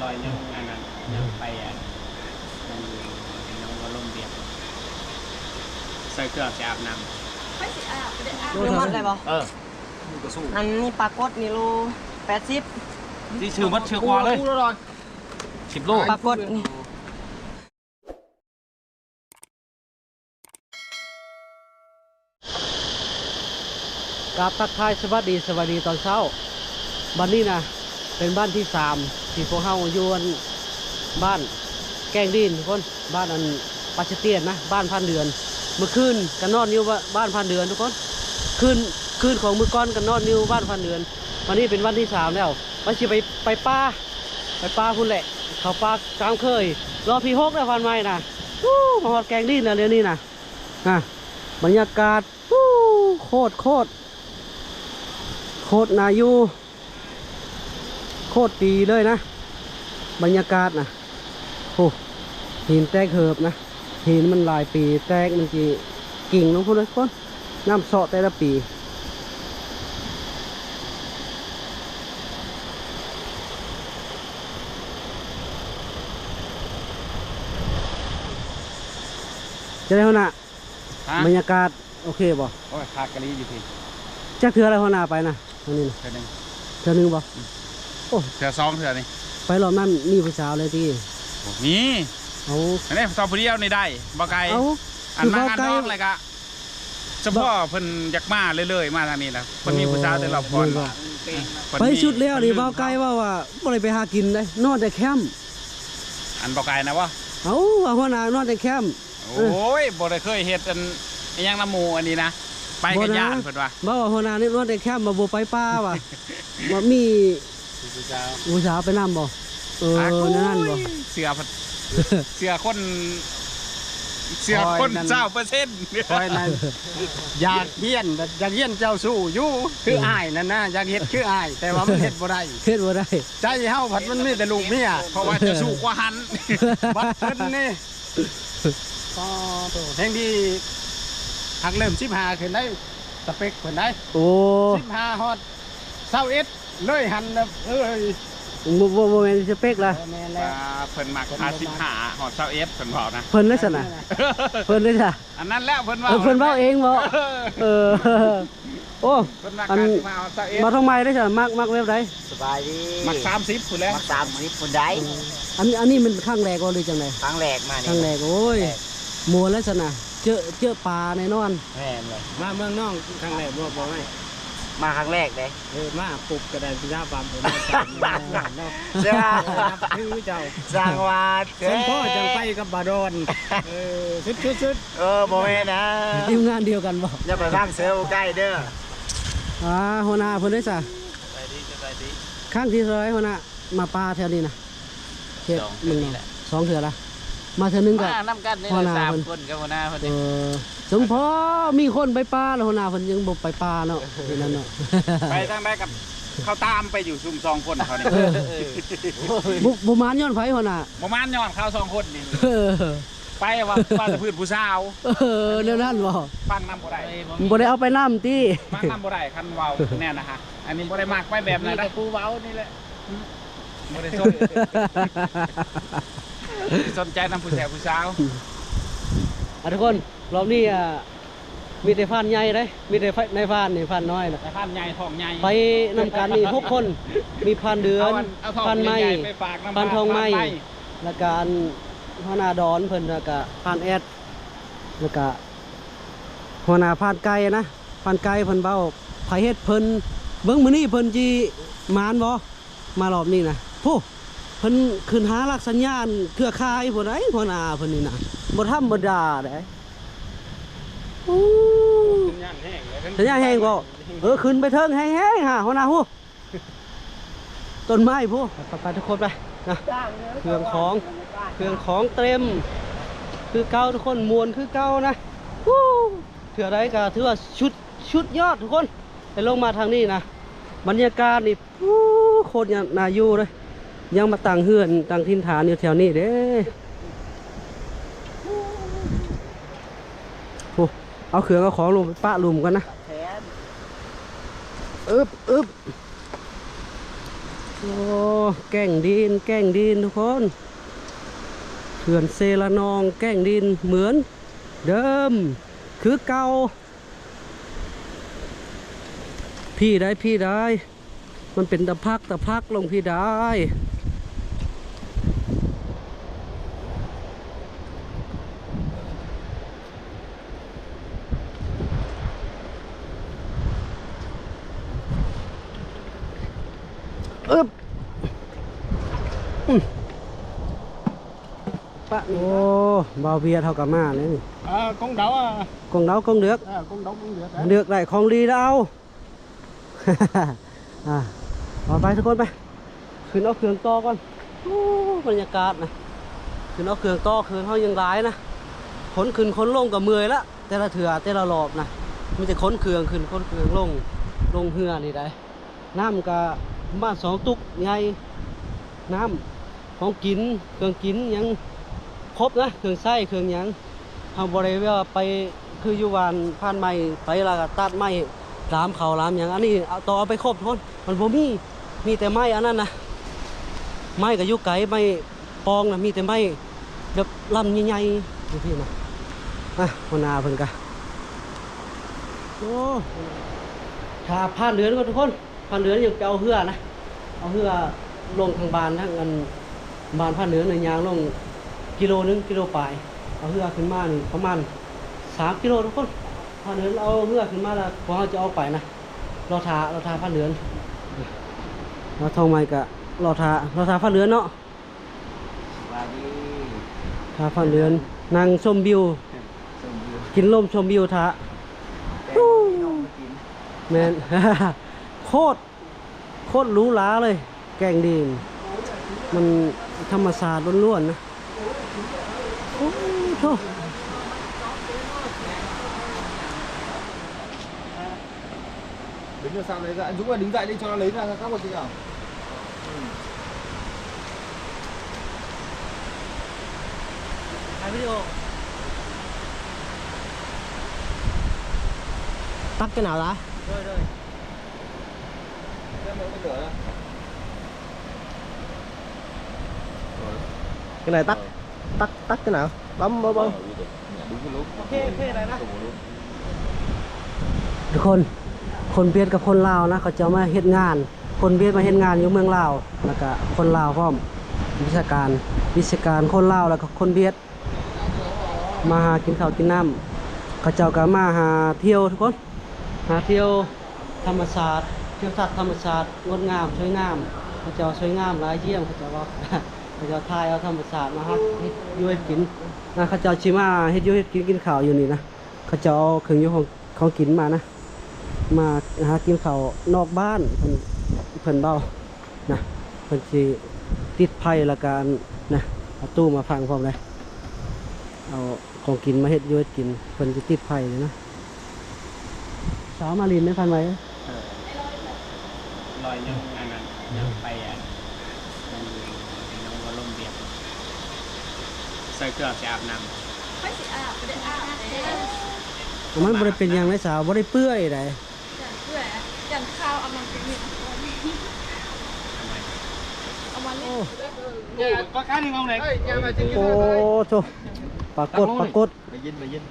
ລອຍຍັງອັນນັ້ນ ຍັງໄປອັນນັ້ນຢູ່ ຍັງບໍ່ລົມວຽກ ໃສ່ເຄື່ອງຊິອາບນ້ຳ ຂ້ອຍຊິອາບ ບໍ່ໄດ້ອາບ ອະນຸມັດໄດ້ບໍ່? ເອີ ອັນນີ້ປາກົດນີ້ໂລແປດສິບ ຊິຊື້ໝົດຊື້ກວ່າເລີຍ ສິບໂລ ປາກົດນີ້. ກາບທັກທາຍສະຫວັດດີ ສະຫວັດດີຕອນເຊົ້າ. ບັດນີ້ນະ ເປັນບ້ານທີສາມ ທີ່ພວກເຮົາຢູ່ ອັນ ບ້ານແກ້ງດິນທຸກຄົນ ບ້ານອັນປາຊະຕຽນນະ ບ້ານພັນເດືອນ. ມື້ຄືນກໍນອນຢູ່ບ້ານພັນເດືອນທຸກຄົນ ຄືນ ຄືນຂອງມື້ກ່ອນກໍນອນຢູ່ບ້ານພັນເດືອນ. ວັນນີ້ເປັນວັນທີສາມແລ້ວ ວ່າຊິໄປ ໄປປ່າ ໄປປ່າພຸ້ນແຫຼະ ເຂົ້າປ່າຕາມເຄີຍ ຮອບທີຫົກແລ້ວ ພັນໄມ້ນະ. ອູ້ ມາຮອດແກ້ງດິນແລ້ວດຽວນີ້ນະ ນະ ບັນຍາກາດ ປູ້ ໂຄດ ໂຄດ ໂຄດໜ້າຢູ່ ໂຄດດີເລີຍນະ ບັນຍາກາດນະ. ໂອ້ ຫີນແຕກເຫີບນະ ຫີນມັນຫຼາຍປີແຕກ ມັນຊິກິ້ງລົງພຸ້ນເດີທຸກຄົນ ນ້ຳເຊາະແຕ່ລະປີ. ຈັ່ງໃດຫົວໜ້າ? ຮະ? ບັນຍາກາດໂອເຄບໍ່? ໂອ້ຍ ຄັກອີ່ຫຼີຢູ່ພີ້. ຈັກເທື່ອແລ້ວຫົວໜ້າໄປນະ? ອັນນີ້ນະ ເທື່ອໜຶ່ງ ເທື່ອໜຶ່ງບໍ່? ອືມ ໂອ້ ເທື່ອສອງເທື່ອນີ້ ໄປຮອບນັ້ນມີຜູ້ສາວແລ້ວຕິ? ບໍ່ມີ. ເອົາ ອັນນີ້ຊອບຜູ້ດຽວນີ້ໄດ້ ບໍ່ໄກ. ເອົາ ອັນມາງານດອງແລ້ວກະ ສະເພາະເພິ່ນຢາກມາເລື້ອຍໆ ມາທາງນີ້ນະ ເພິ່ນມີຜູ້ສາວແຕ່ລອບກ່ອນ. ໄປສຸດແລ້ວນີ້ ເບົາໄກ່ເວົ້າວ່າບໍ່ໄດ້ໄປຫາກິນເດ້ ນອນແຕ່ແຄມ. ອັນເບົາໄກ່ນະບໍ່? ເອົາ ວ່າຫົວໜ້ານອນແຕ່ແຄມ. ໂອ້ຍ ບໍ່ໄດ້ເຄີຍເຮັດອັນ ອີ່ຫຍັງນຳໝູ່ອັນນີ້ນະ ໄປກະຢ້ານເພິ່ນວ່າ. ບໍ່ນະ ເວົ້າວ່າຫົວໜ້ານີ້ນອນແຕ່ແຄມ ວ່າບໍ່ໄປປ່າວ່າ ວ່າມີຜູ້ສາວ ຜູ້ສາວໄປນຳບໍ່? ເອີ ແນວນັ້ນບໍ່? ເຊື່ອ ເຊື່ອຄົນ ເຊື່ອຄົນຊາວເປີເຊັນ. ຂ້ອຍນັ້ນຢາກຮຽນ ແບບຢາກຮຽນເຈົ້າຊູ້ຢູ່ ຄື ອືມ ອ້າຍນັ້ນນະ ຢາກເຮັດຄືອ້າຍ ແຕ່ວ່າມັນເຮັດບໍ່ໄດ້ ເຮັດບໍ່ໄດ້. ໃຈເຮົາພັດມັນມີແຕ່ລູກເມຍ ເພາະວ່າເຈົ້າຊູ້ກວ່າຫັ້ນ ບັດເພິ່ນນີ້ ອໍ ໂຕ ແຮ່ງດີ ຫາກເລີ່ມສິບຫ້າຂຶ້ນໄດ້ ສະເປັກເພິ່ນໄດ້. ໂອ້ ສິບຫ້າຮອດຊາວເອັດເລີຍຫັ້ນນະເອີຍ. ບໍ່ ບໍ່ ບໍ່ແມ່ນສະເປັກລະ ບໍ່ແມ່ນແລ້ວ. ອ່າ ເພິ່ນມັກພາສິບຫ້າຮອດຊາວເອັດ ເພິ່ນເວົ້ານະ ເພິ່ນເລີຍຊັ້ນນະ ເພິ່ນເລີຍຊະ. ອັນນັ້ນແຫຼະເພິ່ນເວົ້າ ເອີ ເພິ່ນເວົ້າເອງບໍ? ເອີ ເອີ ໂອ້ ເພິ່ນມັກ ອັນ ພາສິບຫ້າຮອດຊາວເອັດ ມາທາງໃໝ່ໄດ້ຊັ້ນ ມັກ ມັກແບບໃດ? ສະບາຍດີ ມັກສາມສິບພຸ້ນແຫຼະ ມັກສາມສິບພຸ້ນໄດ໋. ອືມ ອັນ ອັນນີ້ມັນຄັ້ງແລກບໍ່ ຫຼືຈັ່ງໃດ? ຄັ້ງແລກມານີ້ ຄັ້ງແລກ. ໂອ້ຍ ແລກ ມ່ວນແລ້ວຊັ້ນນະ ເຈີ ເຈີປາແນ່ນອນ. ແມ່ນເລີຍ ມາເມືອງນອງຄັ້ງແລກບໍ່? ບໍ່ ມາຄັ້ງແລກເດ້. ເອີ ມາປຸບກໍໄດ້ຍາບຳເນາະ ເຊື່ອ ນັບຖືເຈົ້າ ສ້າງວ່າ ສົມພໍຈັ່ງໄປກັບບາດອນ. ເອີ ສຸດໆໆ. ເອີ ບໍ່ແມ່ນນະ ທີມງານດຽວກັນບໍ່? ຢ່າໄປຟັງເສືອບໍ່ໃກ້ເດີ. ອ່າ ຫົວໜ້າເພິ່ນເດ້ຊະ ສະບາຍດີ ສະບາຍດີ. ຄັ້ງທີເທົ່າໃດຫົວໜ້າມາປ່າແຖວນີ້ນະ? ເຂດ ສອງເທື່ອນີ້ແຫຼະ ສອງເທື່ອລະ ມາເທື່ອໜຶ່ງກໍ ມານຳກັນນີ້ແຫຼະ ສາມຄົນກັບຫົວໜ້າເພິ່ນ. ເອີ ສົມພໍມີຄົນໄປປ່າແລ້ວ ຫົວໜ້າເພິ່ນຍັງບໍ່ໄປປ່າເນາະ ເປັນນັ້ນເນາະ. ໄປທາງໃດກໍເຂົາຕາມໄປຢູ່ຊຸມສອງຄົນເຂົານີ້. ເອີ ບໍ່ ບໍ່ມານຍ້ອນໃຜຫົວໜ້າ? ບໍ່ມານຍ້ອນເຂົາສອງຄົນນີ້. ເອີ ໄປວ່າ ວ່າແຕ່ເພື່ອນຜູ້ສາວ. ເອີ ແນວນັ້ນບໍ່? ຟັງນຳບໍ່ໄດ້ ບໍ່ໄດ້ເອົາໄປນຳຕິ? ຟັງນຳບໍ່ໄດ້ ຄັນເວົ້າແນວນະຮະ. ອັນນີ້ບໍ່ໄດ້ມັກໄປແບບນັ້ນນະ ມີແຕ່ຜູ້ເວົ້ານີ້ແຫຼະ ບໍ່ໄດ້ສົນ ສົນໃຈນຳຜູ້ແຊຜູ້ສາວ. ອ່ະ ທຸກຄົນ ລອບນີ້ ອ່າ ມີແຕ່ພານໃຫຍ່ເດ້ ມີແຕ່ນາຍພານນີ້ ພານນ້ອຍນະ ນາຍພານໃຫຍ່ ທ້ອງໃຫຍ່ ໄປນຳກັນນີ້ຫົກຄົນ ມີພານເດືອນ ເອົາອັນ ເອົາທ້ອງ ພານໄມ້ ໃຫຍ່ໆໄປຝາກນຳ ພານທອງໄມ້ ພານໄມ້ ແລ້ວກະອັນ ຫົວໜ້າດອນເພິ່ນ ແລ້ວກະພານແອດ ແລ້ວກະຫົວໜ້າພານໄກ່ນະ ພານໄກ່ເພິ່ນເວົ້າ ໃຜເຮັດເພິ່ນ ເບິ່ງມື້ນີ້ເພິ່ນຊິໝານບໍ່ ມາລອບນີ້ນະ. ໂອ້ ເພິ່ນຂຶ້ນຫາຫຼັກສັນຍານເຄືອຂ່າຍຜູ້ໃດ ຫົວໜ້າເພິ່ນນີ້ນະ ບໍ່ທຳມະດາເດ້. ໂອ້ ສັນຍານແຮງເດ້ ສັນຍານແຮງບໍ່? ເອີ ຂຶ້ນໄປເທິງແຮງໆ ຫາ ຫົວໜ້າ ໂອ້ ຕົ້ນໄມ້ພຸ້ນ ໄປໆ ທຸກຄົນໄປນະ ເຄື່ອງຂອງ ເຄື່ອງຂອງເຕັມຄືເກົ່າ ທຸກຄົນມ່ວນຄືເກົ່ານະ. ຮູ້ ເທື່ອໃດກໍຖືວ່າສຸດ ສຸດຍອດ ທຸກຄົນ ໄດ້ລົງມາທາງນີ້ນະ ບັນຍາກາດນີ້ ໂອ້ ໂຄດໜ້າຢູ່ເດ້ ຍັງມາຕັ້ງເຮືອນຕັ້ງຖິ່ນຖານຢູ່ແຖວນີ້ເດ້. ໂອ້ ເອົາເຄື່ອງເອົາຂອງລົງໄປປະລຸ່ມກ່ອນນະ ອຶບ ອຶບ. ໂອ້ ແກ້ງດິນ ແກ້ງດິນທຸກຄົນ ເຂື່ອນເຊລະນອງ ແກ້ງດິນເໝືອນເດີມຄືເກົ່າ. ພີ້ໄດ໋ ພີ້ໄດ໋ ມັນເປັນຕະພັກ ຕະພັກລົງພີ້ໄດ໋. ອຶບ ອືມ ປະ ໂອ້ ບ່າວວຽດເຮົາກໍມາແລ້ວນີ້ ເອີ ກົງເດົາ ກົງເດົາ ກົງເດືອກ ເອີ ກົງເດົາ ກົງເດືອກ ເດືອກໄດ້ຂອງດີແລ້ວ. ອ່າ ໄປໆ ທຸກຄົນໄປ ຂຶ້ນເອົາເຄື່ອງຕໍ່ກ່ອນ. ໂອ້ ບັນຍາກາດນະ ຂຶ້ນເອົາເຄື່ອງຕໍ່ ເຄື່ອງເຮົາຍັງຫຼາຍນະ ຂົນຂຶ້ນຂົນລົງກໍເມື່ອຍລະ ແຕ່ລະເທື່ອແຕ່ລະລອບນະ ມີແຕ່ຂົນເຄື່ອງຂຶ້ນຂົນເຄື່ອງລົງ ລົງເຮືອນີ້ໄດ໋. ນ້ຳກະປະມານສອງຕຸກໃຫຍ່ ນ້ຳ ຂອງກິນ ເຄື່ອງກິນຫຍັງຄົບນະ ເຄື່ອງໃຊ້ເຄື່ອງຫຍັງ. ເຮົາບໍ່ໄດ້ແບບວ່າໄປຄືຢູ່ບ້ານຜ່ານໄມ້ ໄປແລ້ວກໍຕັດໄມ້ລາມເຂົ້າລາມຫຍັງ ອັນນີ້ເອົາ ຕ້ອງເອົາໄປຄົບທຸກຄົນ ມັນບໍ່ມີ ມີແຕ່ໄມ້ອັນນັ້ນນະ ໄມ້ກໍຢູ່ໄກ ໄມ້ປອງນະ ມີແຕ່ໄມ້ແບບລຳໃຫຍ່ໆຢູ່ພີ້ນະ. ອ່ະ ຫົວໜ້າເພິ່ນກະ ໂອ້ ຖ້າຜ່ານເດືອນກ່ອນທຸກຄົນ. ຜ່ານເດືອນຍັງໄປເອົາເຮືອນະ ເອົາເຮືອລົງທາງບ້ານ ທາງອັນບ້ານຜ່ານເດືອນນະ ຍ່າງລົງກິໂລໜຶ່ງ ກິໂລປາຍ ເອົາເຮືອຂຶ້ນມານີ້ປະມານສາມກິໂລທຸກຄົນ. ຜ່ານເດືອນເອົາເຮືອຂຶ້ນມາແລ້ວ ພວກເຮົາຈະອອກໄປນະ ລໍຖ້າ ລໍຖ້າຜ່ານເດືອນ ແລ້ວທອງໃໝ່ກະລໍຖ້າ ລໍຖ້າຜ່ານເດືອນເນາະ. ສະບາຍດີ ຖ້າຜ່ານເດືອນ ນັ່ງຊົມວິວ ຊົມວິວ ກິນລົມຊົມວິວຖ້າ ແຕ່ບໍ່ມີນົກມາກິນ ແມ່ນ ໂຄດ ໂຄດຫຼູຫຼາເລີຍ ແກ້ງດິນ ມັນທຳມະຊາດລ້ວນໆນະ. ໂອ້ໂທ. Đứng ra sau lấy ra, Dũng ơi, đứng dậy đi cho nó lấy ra các con gì nào. Hai video. Tắt cái nào đã? Rồi, rồi. Cái này tắt lửa đó. ຈັ່ງໃດ ຕັກ ຕັກ ຕັກຈັ່ງໃດ ບຳ ບຳ ບຳ. ໂອເຄ ໂອເຄ ໄດ້ນະ. ທຸກຄົນ ຄົນຫວຽດກັບຄົນລາວນະ ເຂົາເຈົ້າມາເຮັດງານ ຄົນຫວຽດມາເຮັດງານຢູ່ເມືອງລາວ ແລ້ວກະຄົນລາວພ້ອມ ວິຊາການ ວິຊາການຄົນລາວ ແລ້ວກະຄົນຫວຽດ ມາຫາກິນເຂົ້າກິນນ້ຳ ເຂົາເຈົ້າກະມາຫາທ່ຽວທຸກຄົນ ຫາທ່ຽວ ທຳມະຊາດ ທິວທັດທຳມະຊາດງົດງາມສວຍງາມ ເຂົາເຈົ້າສວຍງາມຫຼາຍ ຢ້ຽມ ເຂົາເຈົ້າວ່າ ເຂົາເຈົ້າຖ່າຍເອົາທຳມະຊາດມາຫາເຮັດຢູ່ເຮັດກິນນະ ເຂົາເຈົ້າຊິມາເຮັດຢູ່ເຮັດກິນ ກິນເຂົ້າຢູ່ນີ້ນະ ເຂົາເຈົ້າເອົາເຄື່ອງຢູ່ຂອງ ຂອງກິນມານະ ມາຫາກິນເຂົ້ານອກບ້ານ ເພິ່ນ ເພິ່ນເວົ້ານະ ເພິ່ນຊິຕິດໄຟ ແລ້ວກະອັນນະ ເອົາຕູ້ມາຝັງພ້ອມເດ້ ເອົາ ຂອງກິນມາເຮັດຢູ່ເຮັດກິນ ເພິ່ນຊິຕິດໄຟເດ້ນະ. ສາວມາຫຼິ້ນໄດ້ພັນໄວ້ ເອີ ລອຍຍັງອັນນັ້ນ ຍັງໄປອັນ ຍັງບໍ່ລົມວຽກ ໃສ່ເຄື່ອງຊິອາບນ້ຳ ຂ້ອຍຊິອາບ ບໍ່ໄດ້ອາບເດ້ ມັນບໍ່ໄດ້ເປັນຫຍັງເດ້ສາວ ບໍ່ໄດ້ເປື່ອຍໃດ. ຢ້ານເປື່ອຍ ຢ້ານຄາວ ເອົາມາເປັນເມັດ ເອົາມາເລີຍ ໂອ້ ປາກາດນີ້ເອົາໄດ໋ ໂອ້ໂທ ປາກົດ ປາກົດ ໄປເຢັນ ໄປເຢັນ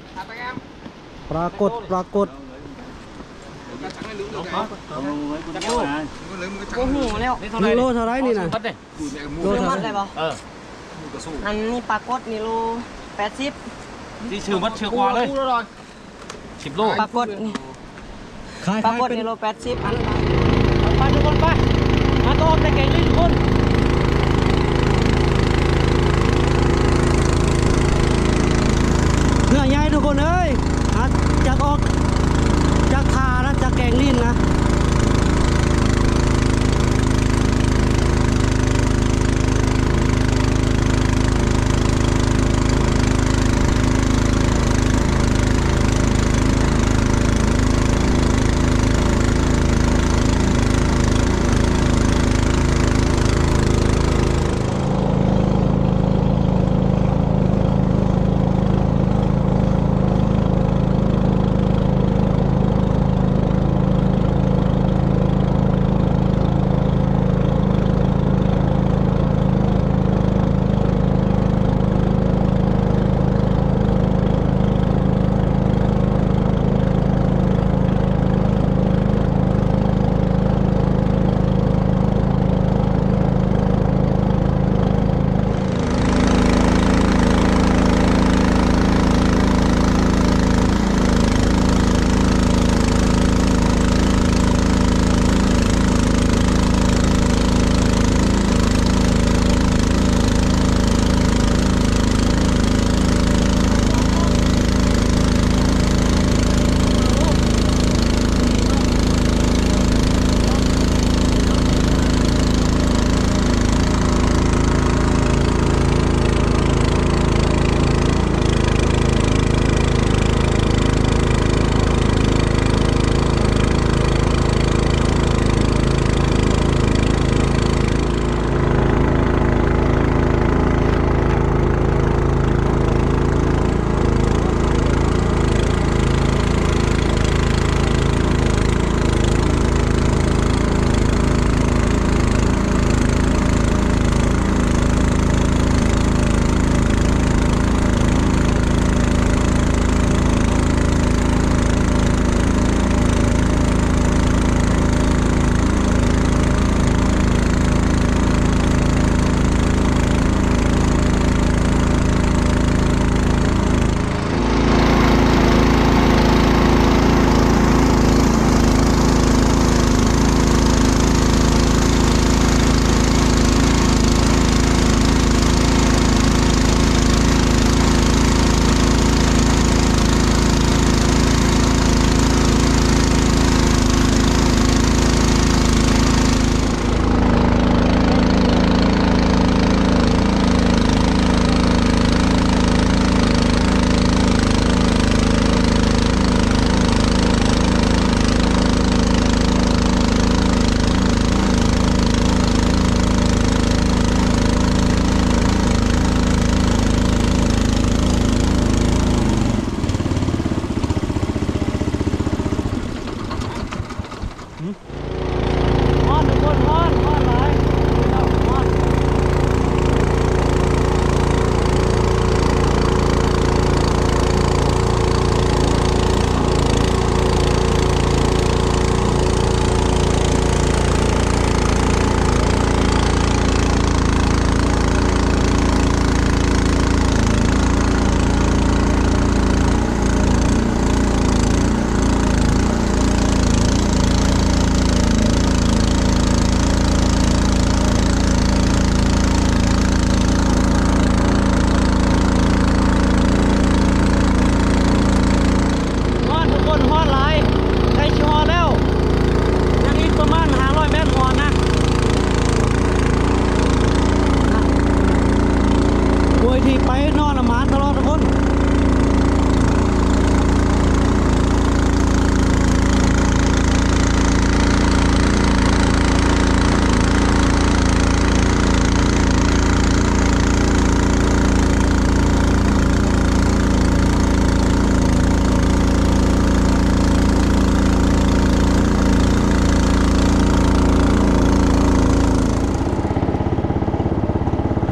ປາກົດ ປາກົດ ບໍ່ຮູ້ແລ້ວ ກິໂລເທົ່າໃດນີ້ນະ ຊື້ໝົດໄດ້ບໍ່ ເອີ ອັນນີ້ປາກົດນີ້ໂລແປດສິບ ຊິຊື້ໝົດຊື້ກວ່າເລີຍ ສິບໂລ ປາກົດນີ້ ຂາຍ ປາກົດ ຂາຍເປັນ ນີ້ໂລແປດສິບ ອັນ ໄປທຸກຄົນໄປ ຫາກະອອກແຕ່ແກງລີ້ທຸກຄົນ ເຮືອໃຫຍ່ທຸກຄົນເອີຍ ຫາ ຈາກອອກ ຈາກທ່ານະ ຈາກແກງລີ້ນະ.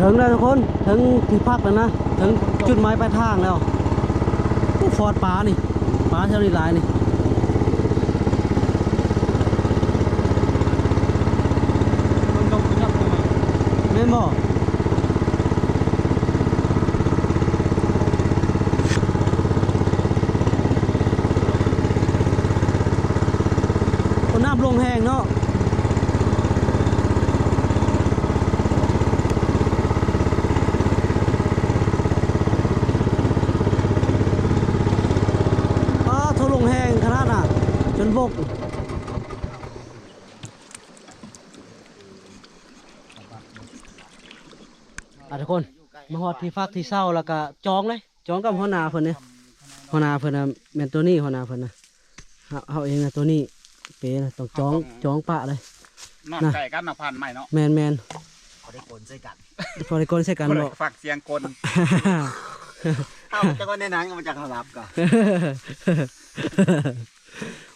ເຖິງແລ້ວທຸກຄົນ ເຖິງທີ່ພັກແລ້ວນະ ເຖິງຈຸດໝາຍປາຍທາງແລ້ວ. ໂອ້ ຟອດປານີ້ ປາແຖວນີ້ຫຼາຍນີ້. ແມ່ນບໍ່? ໂອ້ ນ້ຳລົງແຮງເນາະ. ອ້າ ໂທ້ ລົງແຮງຂະໜາດນະ ຈົນບົກ. ອ່າ ທຸກຄົນ ມາຮອດທີ່ພັກທີ່ເຊົາ ແລ້ວກະຈອງເລີຍ ຈອງກັບຫົວໜ້າເພິ່ນເດ້. ຫົວໜ້າເພິ່ນນະ ແມ່ນໂຕນີ້ ຫົວໜ້າເພິ່ນນະ. ເຮົາ ເຮົາເອງນະ ໂຕນີ້ເປນະ ຕ້ອງຈອງ ເຮົາຕ້ອງ ຈອງປະເລີຍ ນອນໃກ້ກັນນະ ຜ່ານໄມ້ເນາະ. ແມ່ນໆ ພໍໄດ້ກົນໃສ່ກັນ ພໍໄດ້ກົນໃສ່ກັນບໍ? ຟັງສຽງກົນ ເອົາ ຈັກວ່າໃນນັ້ນກໍມາຈາກສະຫຼັບກະ.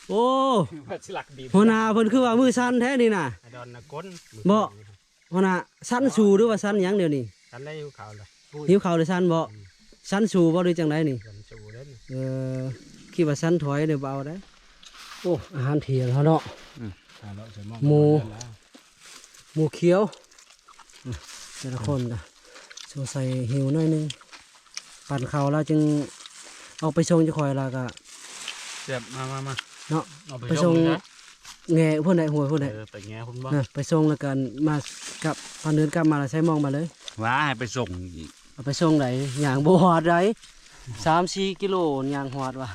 ໂອ້ ວ່າຊິລັກດິນ ຫົວໜ້າເພິ່ນຄືວ່າມືສັ່ນແທ້ນີ້ນະ ດອນນະກົນ ບໍ່? ຫົວໜ້າ ສັນສູ ຫຼືວ່າສັນຫຍັງດຽວນີ້? ສັນໄດ້ຫິວເຂົ້າລະ ຫິວເຂົ້າຫຼືສັນບໍ່? ອືມ ສັນສູບໍ່ ຫຼືຈັ່ງໃດນີ້? ສັນສູເດ້. ເອີ ຄິດວ່າສັນຖອຍເດ້ ບໍ່ເອົາໄດ໋. ໂອ້ ອາຫານທ່ຽງເຮົາເນາະ. ອືມ ໝູ ໝູຂຽວ. ອືມ ແຕ່ລະຄົນກະສົງໄສຫິວໜ້ອຍໜຶ່ງ. ປັ້ນເຂົ້າແລ້ວຈຶ່ງເອົາໄປສົ່ງຈະຂ້ອຍ ແລ້ວກະແຊບ. ມາ ມາ ມາ ເນາະ ເອົາໄປ ໄປສົ່ງ ສົ່ງ ແງ່ພຸ້ນໃດ ຫ້ວຍພຸ້ນໃດ. ເອີ ໄປແງ່ພຸ້ນບໍ່? ນະ ໄປສົ່ງແລ້ວກັນມາກັບ ພາເດີນກັບມາແລ້ວໃສ່ມອງມາເລີຍ. ວ່າໃຫ້ໄປສົ່ງອີກ ເອົາໄປສົ່ງໃດ ຍ່າງບໍ່ຮອດໃດ ສາມສີ່ກິໂລຍ່າງຮອດວ່າ.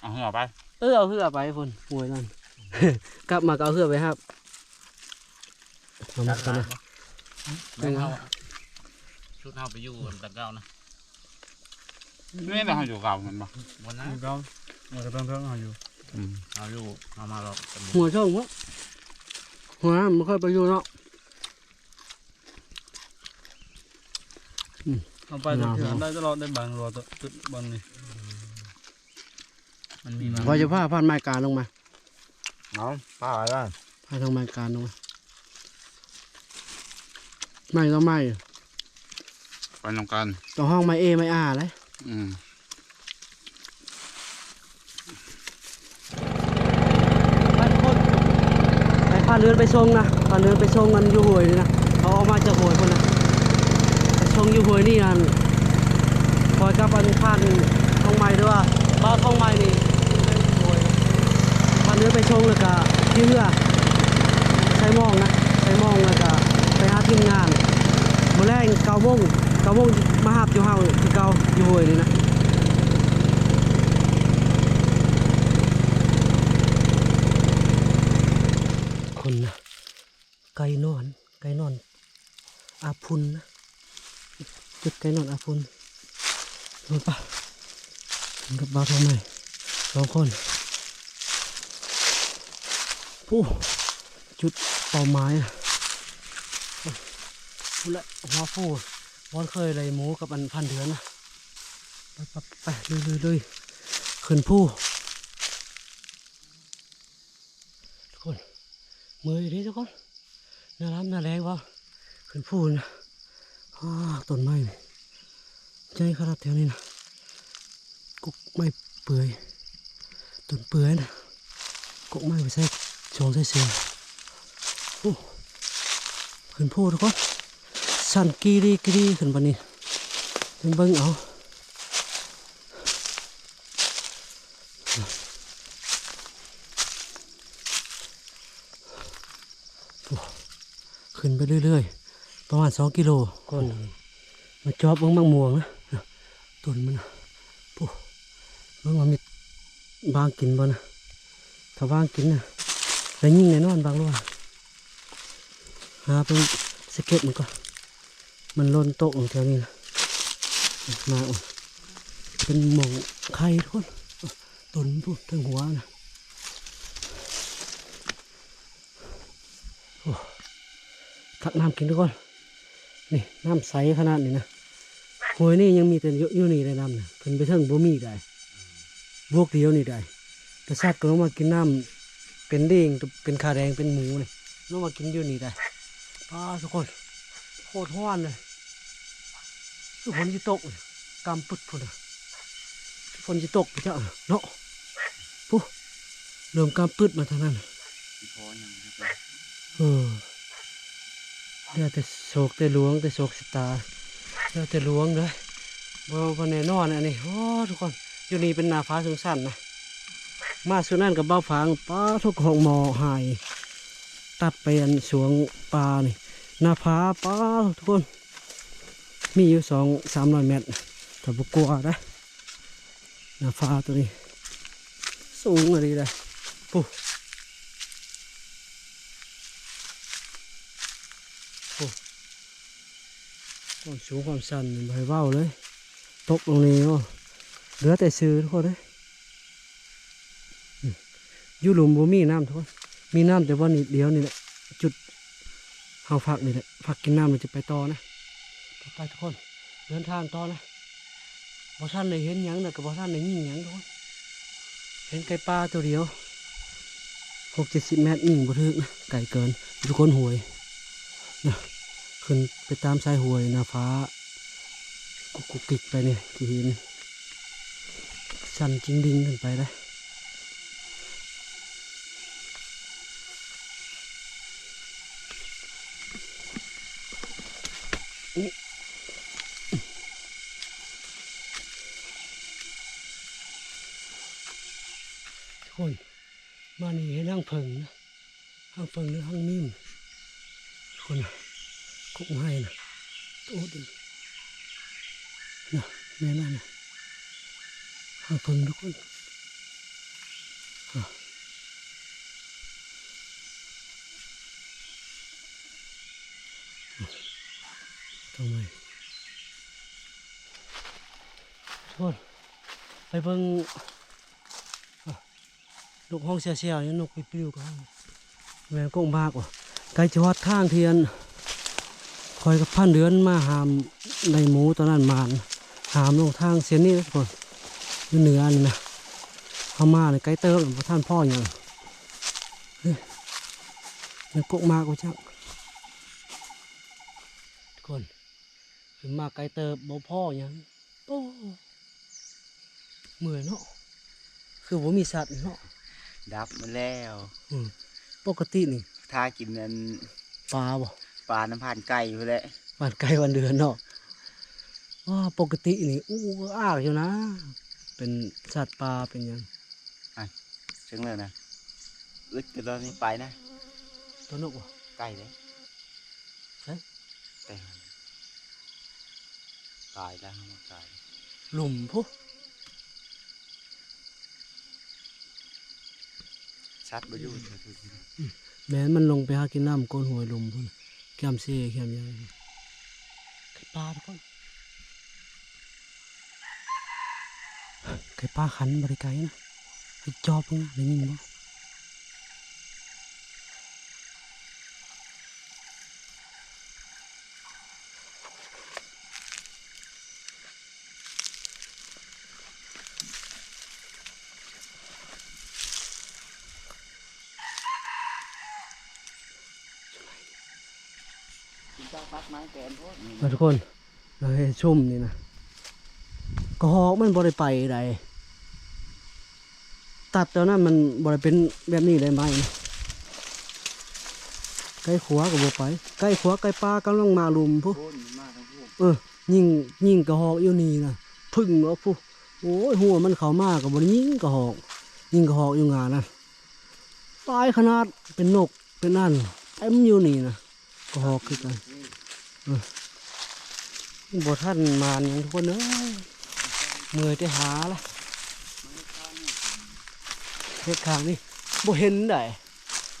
ເອົາເຮືອໄປ ເອີ ເອົາເຮືອໄປພຸ້ນ ຫ້ວຍນັ້ນ ກັບມາກໍເອົາເຮືອໄປຮັບ. ເອົາມາກັນນະ ແມ່ນເຮົາ ຊຸດເຮົາໄປຢູ່ກັນແຕ່ເກົ່ານະ. ນີ້ນະ ເຮົາຢູ່ເກົ່າແມ່ນບໍ່? ບໍ່ນະ ຢູ່ເກົ່າ ວ່າແຕ່ເພິ່ງໆ ເຮົາຢູ່. ອືມ ເຮົາຢູ່ ເຮົາມາລອກ ຫົວຊ່ອງບໍ່ ຫົວບໍ່ເຄີຍໄປຢູ່ເນາະ. ອືມ ເຮົາໄປແຕ່ເທື່ອ ໄດ້ຕະຫຼອດ ໄດ້ບາງລັວ ຈຸດບ່ອນນີ້ ມັນມີ ຂ້ອຍຈະພາຜ່ານໄມ້ການລົງມາ. ເອົາ ພາໄປ ພາທາງໄມ້ການລົງມາ ໄມ້ຕໍ່ໄມ້ ໄປນຳກັນ ຕ້ອງຮ້ອງໄມ້ເອໄມ້ອາເລີຍ. ອືມ ໄປທຸກຄົນ ໄປພາເຮືອນໄປສົ່ງນະ ພາເຮືອນໄປສົ່ງ ອັນຢູ່ຫ້ວຍນີ້ນະ ເຂົາອອກມາຈາກຫ້ວຍພຸ້ນນະ ໄປສົ່ງຢູ່ຫ້ວຍນີ້. ອັນ ຂ້ອຍກັບອັນຜ່ານຂອງໃໝ່ ຫຼືວ່າບ່າວຂອງໃໝ່ນີ້ ຜ່ານເຮືອໄປສົ່ງ ແລ້ວກະຂີ່ເຮືອໃສ່ມອງນະ ໃສ່ມອງ ແລ້ວກະໄປຫາທີມງານ. ມື້ແລງເກົ້າໂມງ ເກົ້າໂມງມາຮັບຢູ່ເຮົາຄືເກົ່າ ຢູ່ຫ້ວຍນີ້ນະ. ຄົນນະ ໄກ່ນອນ ໄກ່ນອນອາພຸນນະ ຈຸດໄກ່ນອນອາພຸນ. ເບິ່ງປະ ກັບບ່າວທອງໃໝ່ສອງຄົນ. ຜູ້ ຈຸດເປົ້າໝາຍນະ ພຸ້ນແຫຼະ ຫົວພູ ບ່ອນເຄີຍໄລ່ໝູກັບອັນພັນເດືອນນະ. ໄປ ໄປ ໄປ ລຸຍໆໆ ຂຶ້ນພູ. ທຸກຄົນ ເມື່ອຍເດ້ທຸກຄົນ ໜ້າລຳໜ້າແລ້ງບໍ່ ຂຶ້ນພູນະ. ອ້າ ຕົ້ນໄມ້ນີ້ໃຫຍ່ຂະໜາດແຖວນີ້ນະ ກົກໄມ້ເປືອຍ ຕົ້ນເປືອຍນະ ກົກໄມ້ໄປໃສ່ສອງໃສ່ເສືອ. ໂອ້ ຂຶ້ນພູທຸກຄົນ ຊັນກີລີກີລີຂຶ້ນບາດນີ້ ເບິ່ງເອົາ. ໂອ້ ຂຶ້ນໄປເລື້ອຍໆ ປະມານສອງກິໂລ ກ່ອນມາຈອບເບິ່ງໝາກມ່ວງນະ ຕົ້ນມັນນະ. ໂອ້ ເບິ່ງວ່າມີບາງກິນບໍ່ນະ ຖ້າບາງກິນນະ ໄດ້ຍິງແນ່ນອນບາງໂລ. ຫາເບິ່ງສະເກັດມັນກ່ອນ ມັນຫຼົ່ນໂຕະແຖວນີ້ນະ ມາເປັນໝ່ອງໄຂ່ທຸກຄົນ. ຕົ້ນພຸ້ນເທິງຫົວນະ ໂອ້ ຕັກນ້ຳກິນທຸກຄົນ. ນີ້ນ້ຳໃສຂະໜາດນີ້ນະ ຫ້ວຍນີ້ຍັງມີແຕ່ຢູ່ ຢູ່ນີ້ໄດ໋ນ້ຳນະ ຂຶ້ນໄປເທິງບໍ່ມີໄດ໋ ບວກດຽວນີ້ໄດ໋. ແຕ່ສັດກໍລົງມາກິນນ້ຳ ເປັນລີງ ເປັນຂາແດງ ເປັນໝູນີ້ ລົງມາກິນຢູ່ນີ້ໄດ໋. ປ້າ ທຸກຄົນ ໂຄດຮ້ອນເລີຍ. ຄືຝົນຊິຕົກ ກຳປຶດພຸ້ນນະ. ຝົນຊິຕົກໄປຈັກເນາະ. ພຸ້ນ ເລີ່ມກຳປຶດມາທາງນັ້ນ. ຊິພໍຫຍັງ ເອີ ແລ້ວແຕ່ໂຊກແຕ່ດວງ ແຕ່ໂຊກຊະຕາ ແລ້ວແຕ່ດວງເດີ້. ບໍ່ ບໍ່ແນ່ນອນອັນນີ້. ໂອ້ ທຸກຄົນ ຢູ່ນີ້ເປັນໜ້າຜາສູງຊັນນະ. ມາສຸດນັ້ນກໍເບົາຝາງ ປາໂທ້ ກະຮອກໝໍຫາຍ ຕັດໄປອັນສວງປ່ານີ້ ໜ້າຜາ. ປາໂທ້ ທຸກຄົນ ມີຢູ່ສອງສາມຮ້ອຍແມັດ ຖ້າບໍ່ກວ່າໄດ໋. ໜ້າຜາໂຕນີ້ສູງອີ່ຫຼີເດ້. ພຸ້ນ ພຸ້ນ ຄວາມສູງຄວາມຊັນນີ້ບໍ່ໃຫ້ເວົ້າເລີຍ. ຕົກລົງນີ້ ໂອ້ ເຫຼືອແຕ່ຊື່ ທຸກຄົນເອີຍ. ອືມ ຢູ່ລຸ່ມບໍ່ມີນ້ຳ ທຸກຄົນ ມີນ້ຳແຕ່ບ່ອນນີ້ດຽວນີ້ແຫຼະ ຈຸດເຮົາພັກນີ້ແຫຼະ. ພັກກິນນ້ຳແລ້ວຈະໄປຕໍ່ນະ. ໄປໆ ທຸກຄົນ ເດີນທາງຕໍ່ນະ. ບໍ່ທັນໄດ້ເຫັນຫຍັງນະ ກໍບໍ່ທັນໄດ້ຍິນຫຍັງ ທຸກຄົນ. ເຫັນໄກ່ປ່າໂຕດຽວ ຫົກເຈັດສິບແມັດ ຍິງບໍ່ຖືກນະ ໄກເກີນ. ຢູ່ກົ້ນຫ້ວຍນະ ຂຶ້ນໄປຕາມສາຍຫ້ວຍ ໜ້າຜາ ກຸກໆກິກໄປນີ້ ທີ່ເຫັນ ຊັນຈິງດິງຂຶ້ນໄປເດ້. ທຸກຄົນ ມານີ້ເຫັນຮັງເຜິ້ງນະ. ຮັງເຜິ້ງ ຫຼື ຮັງມີມ ຄົນນະ ກົກໄມ້ນະ. ໂອ້ ນະ ແມ່ນນັ້ນນະ ຮັງເຜິ້ງ ທຸກຄົນ. ອາ ຕົງໄມ້ ທຸກຄົນ ໄປເບິ່ງ ອາ ນົກຮ້ອງແຊວໆຢູ່ ນົກປິວໆກໍຮ້ອງ. ແມ່ນກົກໝາກບໍ່? ໃກ້ຈະຮອດທາງທີ່ອັນ ຂ້ອຍກັບພັນເດືອນມາຫາມໄດ້ໝູຕອນນັ້ນ ໝານຫາມລົງທາງເສັ້ນນີ້ນະທຸກຄົນ ຢູ່ເໜືອນີ້ນະ. ເຮົາມານີ້ໄກເຕີບ ບໍ່ທັນພໍຫຍັງ. ເອີ ແມ່ນກົກໝາກບໍ່ຈັກ ທຸກຄົນ. ຂຶ້ນມາໄກເຕີບ ບໍ່ພໍຫຍັງ. ໂອ້ ເມື່ອຍເນາະ ຄືບໍ່ມີສັດເນາະ. ດັບໝົດແລ້ວ. ອືມ ປົກກະຕິນີ້ ຖ້າກິນອັນປາບໍ່? ປານຳຜ່ານໄກ່ພຸ້ນແຫຼະ ຜ່ານໄກ່ຜ່ານເດືອນເນາະ. ວ້າ ປົກກະຕິນີ້ ອູ້ອາກຢູ່ນະ ເປັນສັດປ່າເປັນຫຍັງ. ອາ ເຊິ່ງແລ້ວນະ ອຶດແຕ່ຕອນນີ້ໄປນະ. ຕົວນົກບໍ່? ໄກ່ເດ້. ໃສ? ໄກ່ຫັ້ນ ຕາຍແລ້ວ ມັນຕາຍ. ຫຼຸມພຸ້ນ ສັດບໍ່ຢູ່. ອືມ ແມ່ນ ມັນລົງໄປຫາກິນນ້ຳກົ້ນຫ້ວຍຫຼຸມພຸ້ນ ແຄມເຊ ແຄມຫຍັງ. ໄກ່ປ່າທຸກຄົນ ໄກ່ປ່າຂັນ ບໍ່ໄດ້ໄກນະ. ໄປຈອບເບິ່ງນະ ໄດ້ຍິນບໍ່? ມາທຸກຄົນ ເອີ ຊຸມນີ້ນະ ກະຮອກມັນບໍ່ໄດ້ໄປໃດ. ຕັດຕອນນັ້ນມັນບໍ່ໄດ້ເປັນແບບນີ້ໄດ໋ ໄມ້ນະ. ໄກ່ຂົວກໍບໍ່ໄປ ໄກ່ຂົວໄກ່ປ່າກຳລັງມາລຸມພຸ້ນ. ເອີ ຍິງ ຍິງກະຮອກຢູ່ນີ້ນະ ປຶ້ງອອກພຸ້ນ. ໂອ້ຍ ຫົວມັນເຂົ້າມາກໍບໍ່ໄດ້ຍິງກະຮອກ ຍິງກະຮອກຢູ່ງານນະ ຫຼາຍຂະໜາດ ເປັນນົກເປັນອັນ ເຕັມຢູ່ນີ້ນະ. ກະຮອກຄືກັນ ເອີ ບໍ່ທັນໝານຫຍັງທຸກຄົນເອີຍ ເມື່ອຍແຕ່ຫາລະ. ເຮັດຂ້າງນີ້ບໍ່ເຫັນໃດ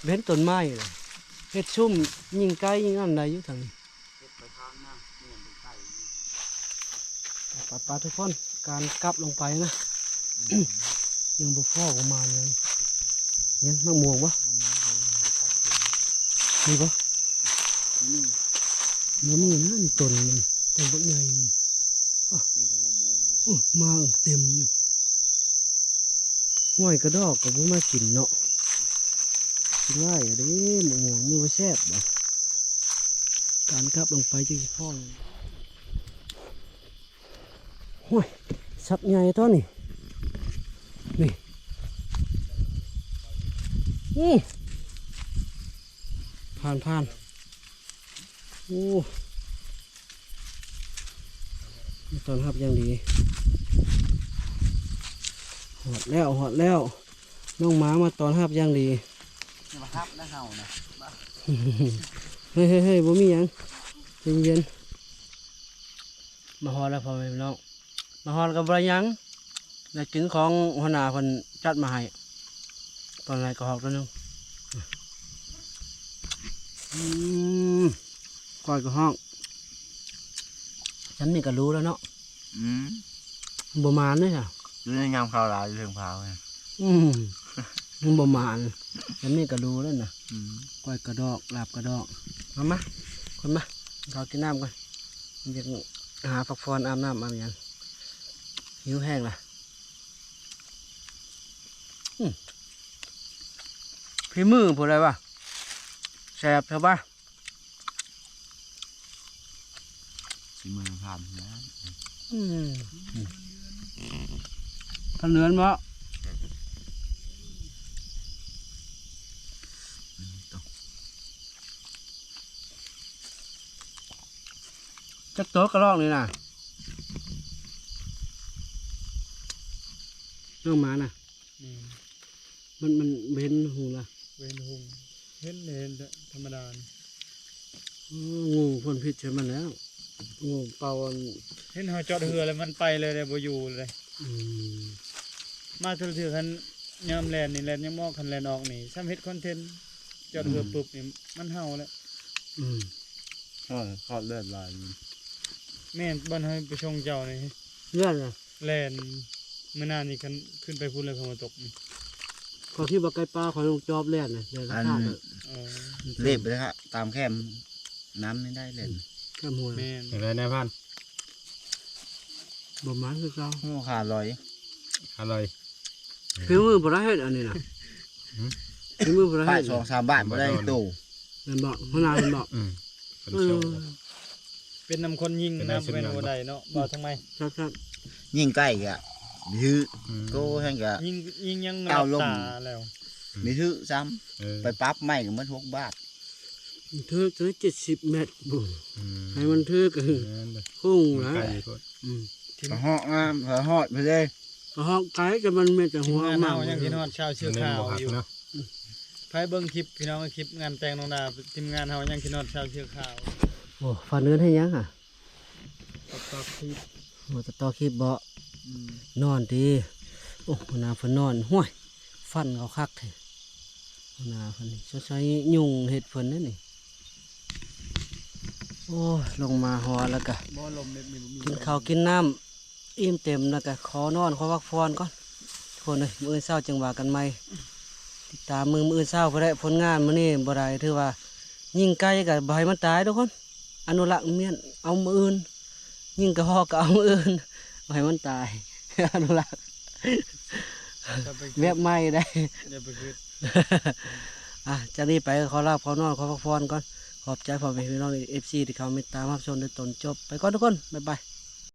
ເຫັນຕົ້ນໄມ້ລະ ເຮັດຊຸມຍິງໄກ່ຍິງອັນໄດ້ຢູ່ທາງນີ້. ໄປໆ ທຸກຄົນ ການກັບລົງໄປນະ ຍັງບໍ່ພໍປະມານຫຍັງ. ຍັງ ໝາກມ່ວງບໍ່? ມີບໍ່? ບໍ່ມີນະ ນີ້ຕົ້ນມັນ ຕົ້ນບັກໃຫຍ່ນີ້. ໂອ້ ມາເຕັມຢູ່ ຫ້ວຍ ກະດອກກໍບໍ່ມາກິນເນາະ. ຫຼາຍເດ້ ໝາກມ່ວງ ມັນບໍ່ແຊບບໍ່? ການກັບລົງໄປ ຈັກຊິພໍຢູ່. ໂອ້ຍ ສັດໃຫຍ່ຕົວນີ້ ນີ້ ອື ຜ່ານ ຜ່ານ. ໂອ້ ມາຕ້ອນຮັບຢ່າງດີ. ຮອດແລ້ວ ຮອດແລ້ວ ນ້ອງໝາມາຕ້ອນຮັບຢ່າງດີ. ຢ່າມາຮັບນະເຮົານະ. ເຮີ້ຍ ເຮີ້ຍ ເຮີ້ຍ ບໍ່ມີຫຍັງ ໃຈເຢັນ. ມາຮອດແລ້ວພໍ່ແມ່ພີ່ນ້ອງ ມາຮອດກໍບໍ່ໄດ້ຫຍັງ ໄດ້ກິນຂອງຫົວໜ້າເພິ່ນຈັດມາໃຫ້ ຕອນໄຫຼກະຮອກຕົວໜຶ່ງ. ອືມ ກ້ອຍກະຮອກ ຊັ້ນນີ້ກະຫຼູແລ້ວເນາະ. ອືມ ບໍ່ໝານເດ້ ຢູ່ໃນຍາມເຂົ້າຫຼາຍຢູ່ເທິງຜາ. ອືມ ມັນບໍ່ໝານ ອັນນີ້ກະດູແລ້ວນະ. ອືມ ກ້ອຍກະດອກ ລາບກະດອກ. ມາ ມາ ຄົນມາ ເຂົ້າກິນນ້ຳກ່ອນ ຢາກຫາພັກຜ່ອນ ອາບນ້ຳອາບຫຍັງ ຫິວແຮງລະ. ອືມ ຝີມືຜູ້ໃດວະ ແຊບແທ້ວະ. ສີມືພານແຫຼະ. ອືມ ພັນເດືອນເນາະ. ຈັກໂຕກະລອກນີ້ນະ ນ້ອງໝານະ. ອືມ ມັນ ມັນເຫັນຫຸງລະ ເຫັນຫຸງ ເຫັນ ເຫັນທຳມະດາ. ໂອ້ ງູພົ້ນພິດໃສ່ມັນແລ້ວ ງູເປົ່າອັນ ເຫັນເຮົາຈອດເຮືອແລ້ວມັນໄປເລີຍເດ້ ບໍ່ຢູ່ເລີຍ. ອືມ ມາແຕ່ລະເທື່ອ ຄັນຍາມແລ່ນນີ້ແລ່ນຍັງບໍ່ອອກ ຄັນແລ່ນອອກນີ້ ຊ່ຳເຮັດຄອນເທັນ ຈອດເຮືອ ອືມ ປຶບນີ້ມັນເຫົ່າແລ້ວ. ອືມ ຮອດ ຮອດເລືອດຫຼາຍ. ແມ່ນ ບ່ອນເຮົາໄປສົ່ງເຈົ້ານີ້ ເລືອດນະ. ແລ່ນມື້ໜ້ານີ້ ຄັນຂຶ້ນໄປພຸ້ນແລ້ວ ເຂົາມາຕົກ. ຂ້ອຍຄິດວ່າໄກ່ປ່າ ຂ້ອຍລົງຈອບແລ່ນນະ ແລ່ນ ອັນ ລະຄາດ. ເອີ ເລັບເລີຍຮະ ຕາມແຄມນ້ຳນີ້ໄດ້ແລ່ນ ອືມ ແຄມຫ້ວຍ. ແມ່ນ ຈັ່ງໃດນາຍພັນ? ບໍ່ໝານຄືເກົ່າ. ໂອ້ ຂາລອຍ ຂາລອຍ. ຝີມືຜູ້ໃດເຮັດອັນນີ້ນະ? ຫືມ? ຝີມືຜູ້ໃດເຮັດ? ປະສອງສາມບາດບໍ່ໄດ້ໂຕ. ແມ່ນບໍ່? ຫົວໜ້າເພິ່ນບໍ່? ອືມ ເພິ່ນ ເອີ ໂຊ ເປັນນຳຄົນຍິງນຳ ເປັນນາຍຊຸດ ແມ່ນບໍ່ໄດ້ເນາະ ອືມ ບໍ່ທາງໃໝ່. ຄັກໆ ຍິງໄກ່ກະ ບຶດ ອືມ ໂຕຫັ້ນກະ ຍິງ ຍິງຍັງ ເອົາລົງ ຕາແລ້ວ ອືມ ບຶດຊ້ຳ. ເອີ ໄປປັບໃໝ່ກະໝົດຫົກບາດ. ຖືກເຈັດສິບແມັດ ອືມ ໃຫ້ມັນຖືກ ແມ່ນເດ້ ພຸ້ງ ຍິງໄກ່ ລະ ໂພດ ອືມ ກະເຫາະງາມ ກະເຫາະໄປເລີຍ ກະເຫາະໄກ ກະມັນມີແຕ່ຫົວ ທີມງານເຮົາຍັງຄິດຮອດຊາວເສື້ອຂາວຢູ່. ໄຜເບິ່ງຄລິບ ພີ່ນ້ອງ ຄລິບງານແຕ່ງນ້ອງດາ ທີມງານເຮົາຍັງຄິດຮອດຊາວເສື້ອຂາວ. ໂອ້ ຝັນເຮືອນເຮັດຫຍັງຫະ? ຕັດຕໍ່ຄລິບ ໂອ້ ຕັດຕໍ່ຄລິບບໍ? ອືມ ນອນຕິ? ໂອ້ ຫົວໜ້າເພິ່ນນອນ ຫ້ວຍ ຟັນເຂົາຄັກແທ້ ຫົວໜ້າເພິ່ນນີ້ ສົງໄສຍຸງເຮັດເພິ່ນເດ້ນີ້. ໂອ້ຍ ລົງມາຮອດແລ້ວກະ ບໍ່ ລົມເລັບນີ້ບໍ່ມີ ກິນເຂົ້າກິນນ້ຳ ອີ່ມເຕັມແລ້ວກະຂໍນອນ ຂໍພັກຜ່ອນກ່ອນທຸກຄົນເອີຍ. ມື້ອື່ນເຊົ້າຈຶ່ງວ່າກັນໃໝ່ ຕິດຕາມມື້ ມື້ອື່ນເຊົ້າພຸ້ນແຫຼະ. ຜົນງານມື້ນີ້ບໍ່ໄດ້ ຖືວ່າຍິງໄກ່ກະບໍ່ໃຫ້ມັນຕາຍທຸກຄົນ ອະນຸລັກ ມ້ຽນເອົາມື້ອື່ນ ຍິງກະຮອກກະເອົາມື້ອື່ນ ບໍ່ໃຫ້ມັນຕາຍ ອະນຸລັກ ຢ່າໄປຄິດ ແບບໃໝ່ໄດ໋ ຢ່າໄປຄິດ. ອ່ະ ຈາກນີ້ໄປຂໍລາ ຂໍນອນ ຂໍພັກຜ່ອນກ່ອນ. ຂອບໃຈພໍ່ແມ່ພີ່ນ້ອງ ເອັຟຊີ ທີ່ເຂົ້າມາຕິດຕາມຮັບຊົມຈົນຈົບ ໄປກ່ອນທຸກຄົນ ບາຍບາຍ.